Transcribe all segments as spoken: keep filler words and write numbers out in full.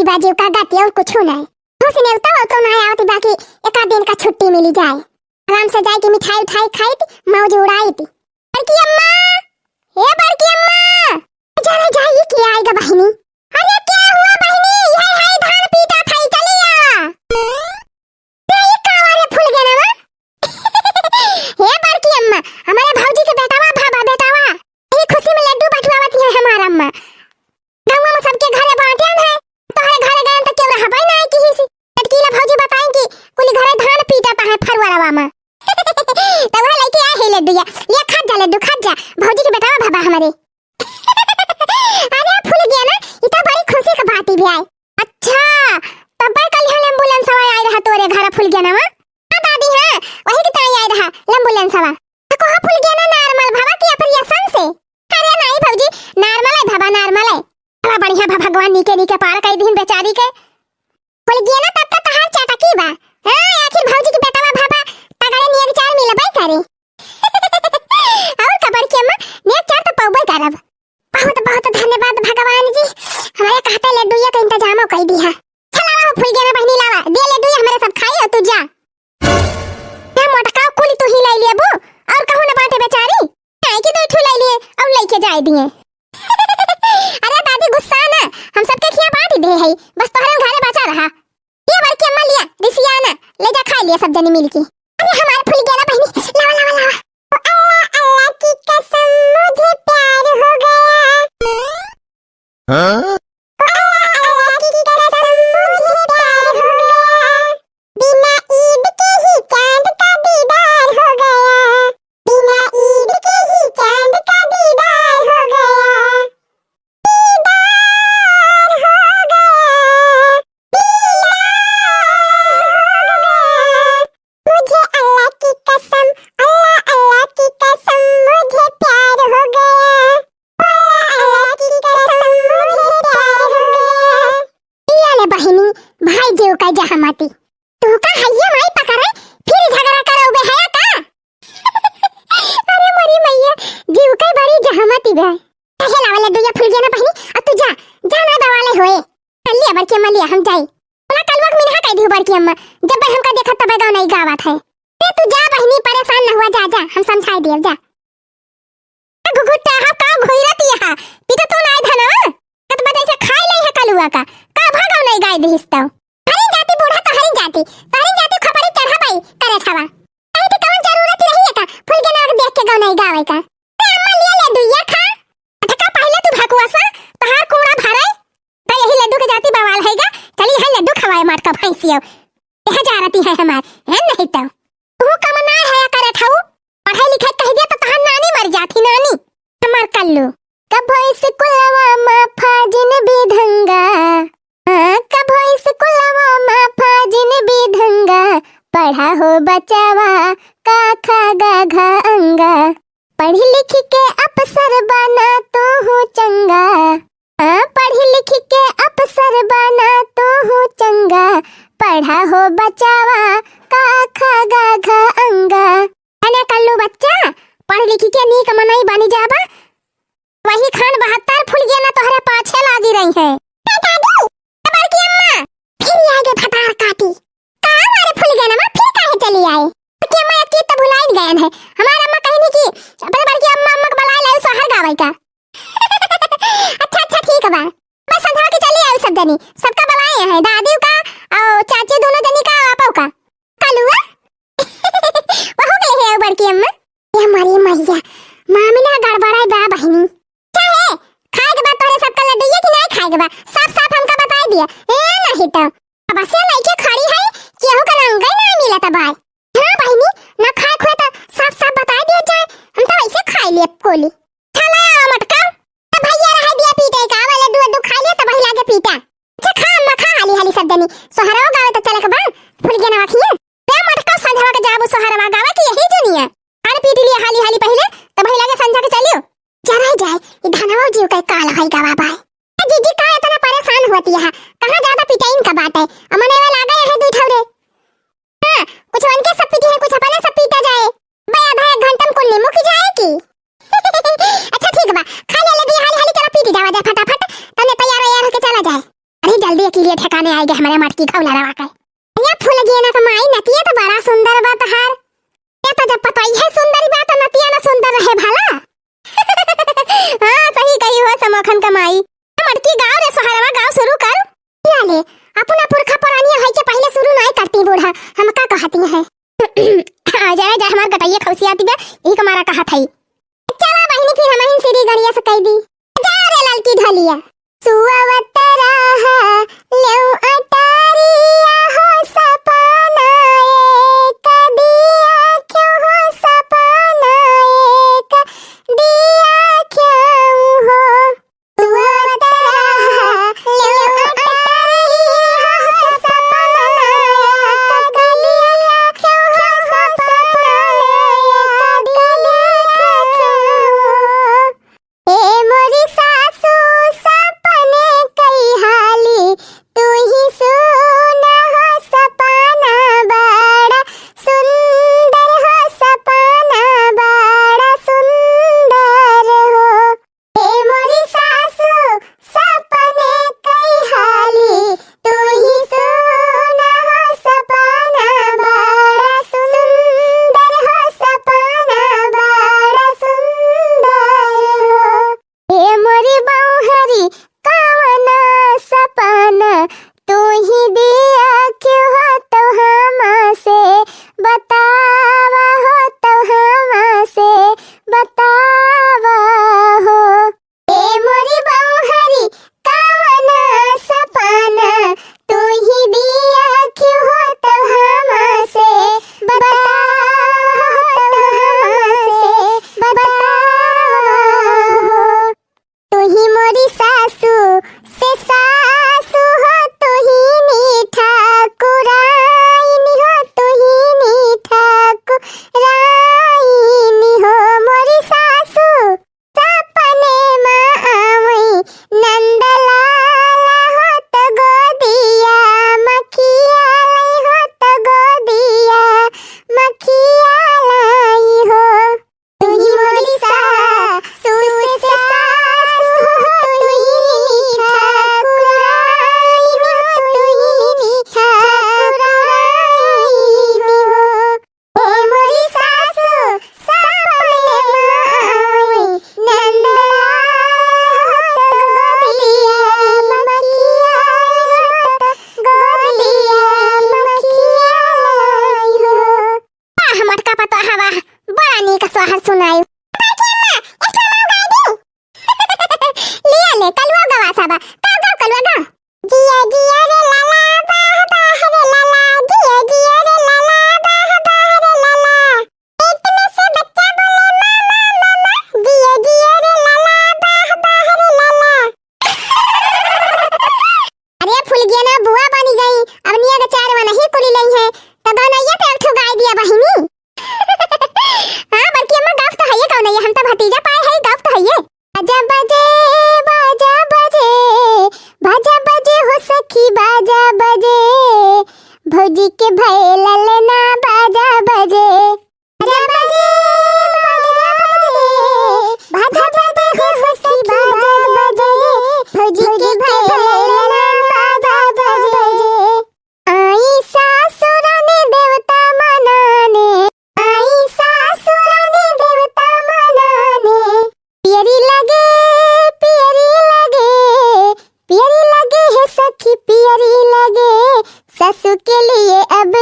बाजी का गति और कुछ नहीं। खुश नेवता हो तो ना आवत, बाकी एक आध दिन का छुट्टी मिली जाए, आराम से जाए के मिठाई उठाई खाई थी, मौज उड़ाई थी। बड़की अम्मा, ए बड़की अम्मा, जाने जाए ये क्या आएगा बहिनी? अरे क्या हुआ बहिनी? यही है धान पीटा था, चली आ। अरे ये का वाले फूल गया ना? हे बड़की अम्मा, हमारे भौजी के बेटावा भावा बेटावा, यही खुशी में लड्डू बंटवावत है हमार अम्मा। गौवा में सबके घरे बांटे न है, तोहरे घरे गए तो केहू रहबे ना है किसी से। लटकीला भौजी बताई कि कुल घरे धान पीटत है फरुआरवा में। तो वह लेके आए है लड्डू, या, या खा जा लड्डू, खा जा, भौजी के बेटावा भावा हमारे। अरे फूल गया ना, ई तो बड़ी खुशी का बात ही भी आई। अच्छा, तब कल हल एम्बुलेंस वाला आई रहा तोरे घर फूल गया ना? हाँ दादी, हाँ, वही के ताई आई रहा एम्बुलेंस वाला। तो कहा फूल गया ना नॉर्मल भावा कि ऑपरेशन से? अरे नहीं भौजी, नॉर्मल है भावा, नॉर्मल है। बड़ा बढ़िया भा भगवान नीके नीके पार कर दीन बेचारी के। फूल गया ना तब तो तहार चाटकी बा। हाँ, आखिर भौजी के बेटावा भावा तगड़े नियम चार मिलबे करे। और का बड़की अम्मा, नेक चार तो पौबे करब। बहुत बहुत धन्यवाद भगवान जी, हमारे कहते लड्डूया का इंतजाम कर दिया। चला आओ फूल गया ना बहिनी, लावा दे लड्डूया, हमारे सब खाई और तू जा। ये मोटका कुल तू ही लाई लेबू, और कहूँ ना बांटे बेचारी, काहे कि दो ठू लाई लिए और लेके जाए दिए। अरे दादी गुस्सा ना, हम सबके खिया बांट दे है, बस तोहरे घरे बचा रहा। ये बड़की अम्मा लिया, रिसिया ना, ले जा खा लिया सब जनी मिलके। अरे हमारे फूल गया ना बहिनी, लावा, लावा, लावा। ओ अल्लाह, अल्लाह की कसम मुझे प्यार हो गया। हाँ? ओ अल्लाह, अल्लाह की कसम मुझे प्यार हो गया। बिना ईद के ही चांद का दीदार हो गया। बिना ईद के ही चांद का दीदार हो गया। दीदार हो गया। मुझे अल्लाह की कसम, अल्लाह, अल्लाह की कसम, मुझे प्यार हो गया। अल्लाह, अल्लाह की कसम, मुझे प्यार हो गया। पिया ले बहिनी, भाई जीव का जहमती। तू का हइये माई पकड़े, फिर झगड़ा करउबे है का? अरे मोरी मैया, जीव का बड़ी जहमती बे। कहे लावा लड्डू या फूल गया ना बहिनी, अब तू जा, जा ना दवा ले होए। चल लिया बड़की अम्मा लिया, हम जाई। बोला कलवा के मिनहा कह दियो बड़की अम्मा, जब भाई हमका देखत तब गाँव नहीं गावत है। अरे तू जा बहिनी, परेशान न हुआ, जा, जा, हम समझाई दियो, जा। आ घुघुट्टा, हम का घोइरत यहाँ, पीछे तू ना धनवा, कत बजाई से खाई ले है कलुआ का, का भागव नहीं गाय दिहिस तो। हरी जाति बूढ़ा तो हरी जाति, तो हरी जाति खपरी चढ़ा पाई, करे छवा। अरे तो कौन जरूरत रही है का, फूल के नाक देख के गाँव नहीं गावे का। अरे अम्मा लिया लड्डू, ये खा। अटका पहले तू भकुआ सा, तहार कूड़ा भरे। त यही लड्डू के जाति बवाल है गा, चली है लड्डू खवाए माट का भैंसियो। यह जारती है हमार, है नहीं तो। तू कम ना है करे ठाऊ, पढ़ाई लिखाई कह दिया तो तहार नानी मर जाती नानी। हमार कल्लू। कभो स्कूलवा मा फाजिन भी धंगा, हाँ, कभो स्कूलवा मा फाजिन भी धंगा, पढ़ा हो बचावा, का खा गा घा अंगा। पढ़ लिख के अफसर बना तू हूँ चंगा। हाँ, पढ़ लिख के अफसर बना तू हूँ चंगा। पढ़ा हो बचावा, का खा गा घा अंगा। अने कल्लू बच्चा, पढ़ लिख के नीक मनई बनी जाबा। वही खान बहत्तर फूल गया ना तोहरे पाछे लागी रही है। ए दादी, ए बड़की अम्मा, फिर आगे भतार काटी। का हमारे फूल गया ना, फिर काहे चली आए? बड़की अम्मा एक चीज तो भुलाइन गयन है। हमार अम्मा कहिन कि अपने बड़की अम्मा, अम्मा के बुलाए लाओ सोहर गावे का। अच्छा, अच्छा, ठीक बा। बस संझवा के चली आऊ सब जनी, सबका बुलाए हैं, दादी का और चाची दोनों जनी का, आपा का। कलुआ? वहू गए है बड़की अम्मा। ये मरी मैया, मामला गड़बड़ाई बा बहिनी। चाहे खाए के बाद तोहरे सबका लड्डू ये कि नहीं खाए के बाद, साफ साफ हमका बताई दिया। ए नहीं तो। अब से लइके खड़ी है, केहू का रंग ही नहीं मिलत भाई। हाँ बहिनी, ना खाए खुए तो साफ साफ बताई दिया जाए, हम तो वैसे खाई लिए कोली। चला आओ मटका, तो भैया रह दिया पीटे का, वाले दू दू खा लिया तो वही लागे पीटा। अच्छा खा अम्मा खा हाली हाली सब जनी, सोहरवा गावे तो चले के बा, फूल गया ना वखिए। बे मटका संझवा के जाबू सोहरवा गावे कि यही जुनिया। अरे पीट लिया हाली हाली पहले, तो वही लागे संझा के चलियो। जरा जाए, ई धनवा जीव के काल होई गवा बाय। ए जीजी का इतना परेशान होती है, कहाँ ज्यादा पिटाइन का बात है, अमने वाला आ गया है दू ठौरे। हाँ, कुछ उनके सब पीटी है, कुछ अपने सब पीटा जाए। बे आधा एक घंटा में कुल निमुक जाए की। अच्छा ठीक बा, खा ले ले दी हाली हाली, चला पीटी जावा जाए फटाफट, तने तैयार वैयार होके चला जाए। अरे जल्दी अकेले आइगे हमरे मटकी घउला रवा के। ये फुलगेना क माई, नतिया तो बड़ा सुंदर बा तोहार। ये तो जब पतोहिया सुंदरी बा तो नतिया ना सुंदर रहे भला। हाँ, सही कही हो समोखन क माई। मटकी गाव रे सोहरवा, गाव शुरू कर। या ले, अपना पुरखा पुरानिया है के पहिले शुरू नाहीं करती बूढ़ा, हम का कहती हैं। आ, जरा जा हमार गटैया खौसियाती बा, यही के मारा कहत हई। चला बहिनी, फिर हमहिन श्री गणेश कह दी। जा रे ललकी ढोलिया। सुअवत रहा लेउ अटारिया हो सपना एक दिया क्यों हो सपना एक दिया क्यों हो। सुअवत रहा लेउ अटारिया हो सपना एक दिया क्यों हो सपना एक दिया क्यों हो। ए मोरी सासू सपने कई हाली, तू ही सुना हो सपना बड़ा सुंदर हो, सपना बड़ा सुंदर हो। ए मोरी सासू सपने कई हाली, तू ही सुना हो सपना बड़ा सुंदर हो, सपना बड़ा सुंदर हो। ए मोरी बौहरी कवना सपना तू ही दिया क्यों हो तो हमसे बतावा हो, तो हमसे बतावा हो। ए मोरी बौहरी कवना सपना तू ही दिया क्यों हो तो हमसे बतावा हो, तो हमसे बतावा हो। तू ही मोरी सासू से सासू हो, तू ही नी ठाकुराइन हो, तू ही नी ठाकुराइन हो। मोरी सासू सपने मा आवई नंदलाला हो, तो गोदिया मखिया लई हो, तो गोदिया मखिया लाई हो। तू ही मोरी सासू से सासू हो, तू ही ठाकुराइन हो, तू ही ठाकुराइन हो। ए मोरी सासू सपने मा आवई नंदलाल हो, तो गोदिया मखिया लई हो, तो गोदिया मखिया लई हो। वाह, मोटका पतोहवा, बड़ा नीक सोहर सुनाई। बैठी अम्मा, एक ठो हम गाई दी। लिया ले, कलुआ गवा साबा। गाओ, गाओ, कलुआ गाओ। जिया, जिया रे लाला, बाह, बाह रे लाला। जिया, जिया रे लाला, बाह, बाह रे लाला। पेट में से बच्चा बोले, "मामा, मामा।" जिया, जिया रे लाला, बाह, बाह रे लाला। अरे फुलगेना बुआ बनी गई, अब निया के चार वा नहीं कुली लई है, तो गौनैया तो एक ठो गाय दिया बहिनी। हाँ बड़की अम्मा, गाँव तो हइये गौनैया, हम तो भतीजा पाए है, गाँव तो हइये। बाजा बजे, बाजा बजे, बाजा बजे हो सखी, बाजा बजे, भौजी के भइल ललना बाजा बजे। बाजा बजे, बाजा बजे, बाजा बजे हो सखी, बाजा बजे, भौजी के भइल ललना बाजा बजे। आई सासुरन देवता मनाने, आई सासुरन देवता मनाने। पियरी लगे, पियरी लगे, पियरी लगे हे सखी, पियरी लगे। सासू के लिए अब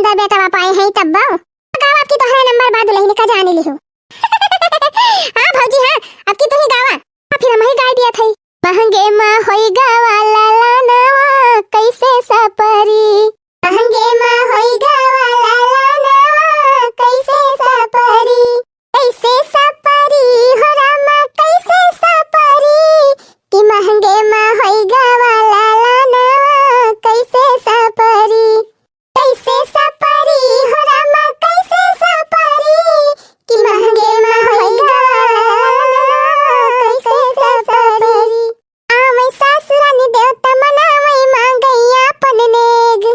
तब बेटा बाप आए हैं तब बाऊ। गावा, अब की तोहरा नंबर बा दुलहिन का जाने लिहो। हाँ भौजी हाँ, अब की तू ही गावा। हाँ, फिर हम ही गाय दिया था। महंगे मा होई गवा लाला नवा कैसे सपरी। महंगे मा होई गवा लाला नवा कैसे सपरी। कैसे सपरी हो रामा कैसे सपरी। कि महंगे मा होई गवा लाला नवा कैसे सपरी। कैसे सपरी हो रामा कैसे सपरी। कि महंगे मा होई गवा लाला नवा कैसे सपरी। आवे सासुरानी देवता मनावे मांगैया अपन नेग।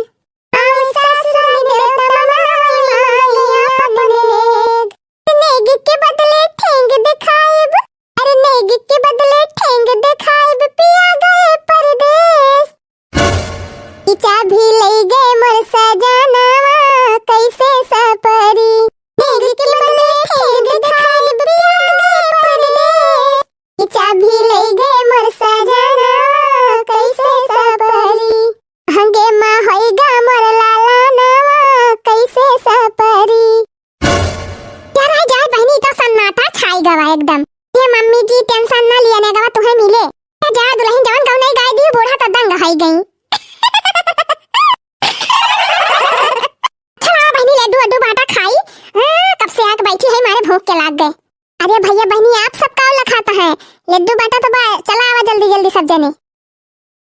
आवे सासुरानी देवता मनावे मांगैया अपन नेग। नेग के बदले ठेंग दिखाइब। अरे नेग के बदले ठेंग दिखाइब पिया गए परदेस। कि चाभी लई गए मोर सजनवा कैसे सपरी। नेग के बदले ठेंग दिखाइब पिया गए परदेस। कि चाभी लई गए मोर सजनवा कैसे सपरी। महंगे मा होई गा मोर लाला नवा कैसे सपरी। यार, आ जाए बहिनी, तो सन्नाटा छाई गवा एकदम। ये मम्मी जी, tension ना लिया, ने गवा तुहे मिले। ए जा दुलहिन, जवन गवनई गाय दी, बूढ़ा तो दंग होई गई। चला बहिनी, लड्डू वड्डू बाटा खाई। हाँ, कब से आके बैठी है, मारे भूख के लाग गए। अरे भैया बहिनी, आप सब का लखाता है? लड्डू बाटा तो बा, चला आवा जल्दी जल्दी सब जने।